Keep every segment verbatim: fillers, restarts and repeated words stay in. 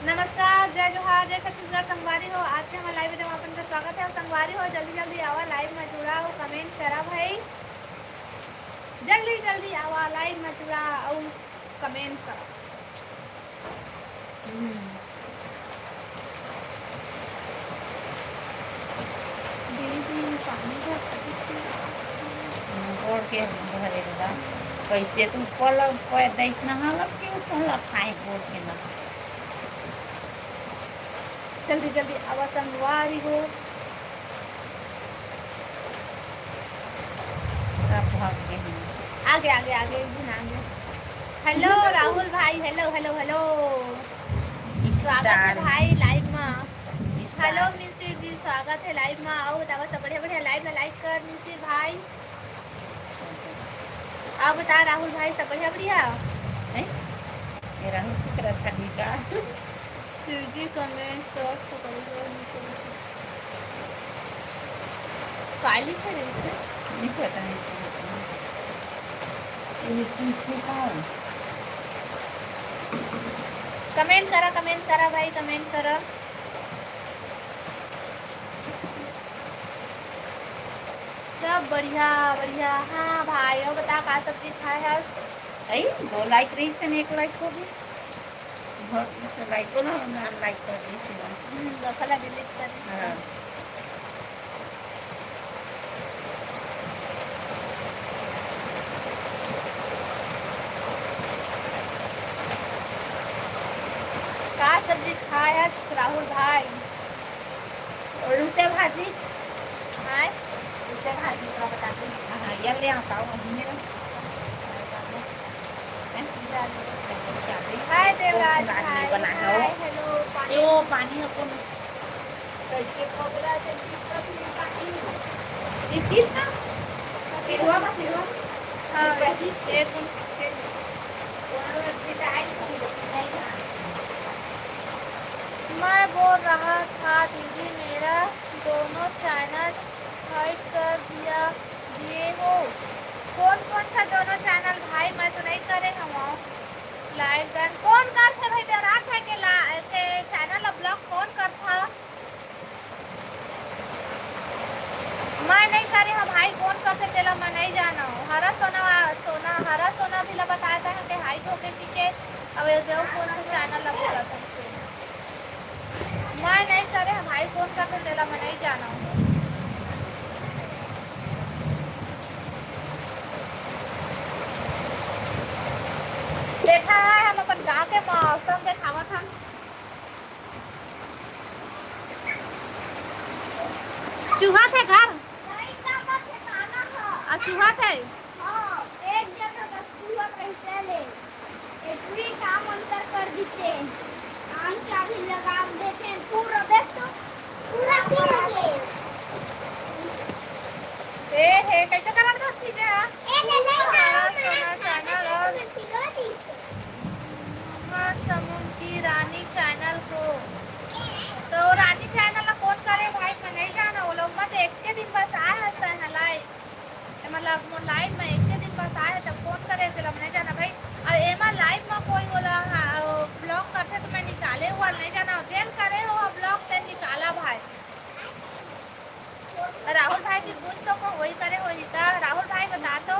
नमस्कार, जय जोहार, जय छत्तीसगढ़। संगवारी हो, आज के हमर live में आप मन के स्वागत हे। संगवारी हो, जल्दी जल्दी आवा, live में जुड़ा अउ comment करा भाई, जल्दी जल्दी आवा, live में जुड़ा अउ comment करा। हम्म। दीदी, पानी भर सकती थी। गोड़ के भरे ला। कैसे तू पलक पे दैस नहा लग के ऊपर ला खाए गोड़ के ना। जल्दी, जल्दी आवा संगवारी हो। सब भाग गए हैं। आगे, आगे, आगे, एक दिन आगे। Hello, राहुल भाई, hello, hello, hello। स्वागत हे भाई live मा। Hello, मिसिर जी, स्वागत हे live मा। अउ बतावा, सब बढ़िया, बढ़िया। Live ला like कर, मिसिर भाई। अउ बता, राहुल भाई, सब बढ़िया, बढ़िया? हैं? ये राहुल की तरह था, ठीक है। सीधी comment search से करो, जो नीचे लिखो। काय लिखे रहिसे? नहीं पता है। ये लिखा है। Comment करा, comment करा भाई, comment करा। सब बढ़िया, बढ़िया। हाँ भाई, अउ बता, का सब्जी खाए हस? अई, दो like रहिस तेन, एक like हो गे। बहुत से like को ना, मैं unlike कर दी थी। हम्म, दफा ला delete कर दी। हाँ। का सब्जी खाए हस राहुल भाई? उल्टे भाजी। हाय। उल्टे भाजी का बता दे। हाँ, ये ले आता हूँ अभी मेरा। हाय देवराज भाई, हाय, hello, पानी। यो, पानी अपन कैसे पगला से दिक्कत नहीं पानी। इस चीज का? फिरवा का फिरवा। हाँ, ये कौन किसके? मैं बोल रहा था दीदी, मेरा दोनों channel hide कर दिया, दिए हो। कौन कौन सा दोनों channel भाई? मैं तो नहीं करे हूँ live done। कौन कर से भाई देवराज भाई के ला-, के channel ला block कौन कर था? मैं नहीं करे हूँ भाई, कौन करथे तेला मैं नहीं जानव। हरा सोना, सोना, हरा सोना भी ला बताए था कि hide होके की के, अब ये देव कौन से channel ला बोलत हन। मैं नहीं करे हूँ भाई, कौन करथे तेला मैं नहीं जानव। देखा है, हम अपन गाँव के मौसम देखावत हन। चूहा थे घर? नहीं, का का ठिकाना है? आ, चूहा थे? हाँ, एक जगह बस चूहा रहिते ले। एतनी काम अंतर कर दीते। आन चाबी लगा देते, पूरा देख तो, पूरा पी गए। ए हे, कैसे करत हस खींचे हा? ए, नहीं, नहीं, हाँ, नहीं, सोना नहीं, channel नहीं, और नहीं, नहीं, नहीं, नहीं। महासमुंद की रानी channel को। तो रानी channel ला कौन करे भाई, मैं नहीं जाना। वो लोग मत एक के दिन बस आए हस, है ना, live। ए, मतलब, मोर live में एक के दिन बस आए हे, तब कौन करे, तेला मैं नहीं जाना भाई। और एमा live में कोई बोला, हाँ, block करथे, तो मैं निकाले हुआ नहीं जाना। जेन करे हो block, ते निकाला भाई। राहुल भाई जी पूछ तो को वही करे होही त। राहुल भाई बता तो।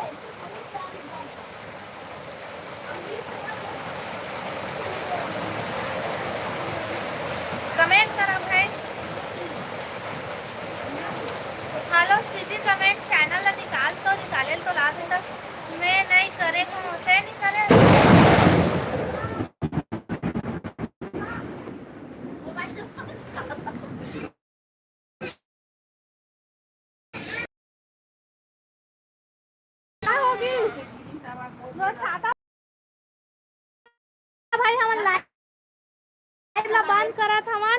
Comment करा भाई। Hello सीधी comment channel ला निकाल तो, निकाले तो ला दे त। मैं नहीं करे हूँ, ते नहीं करे। का होगी? लो छाता। भाई, हमन live ला बंद करत हवन।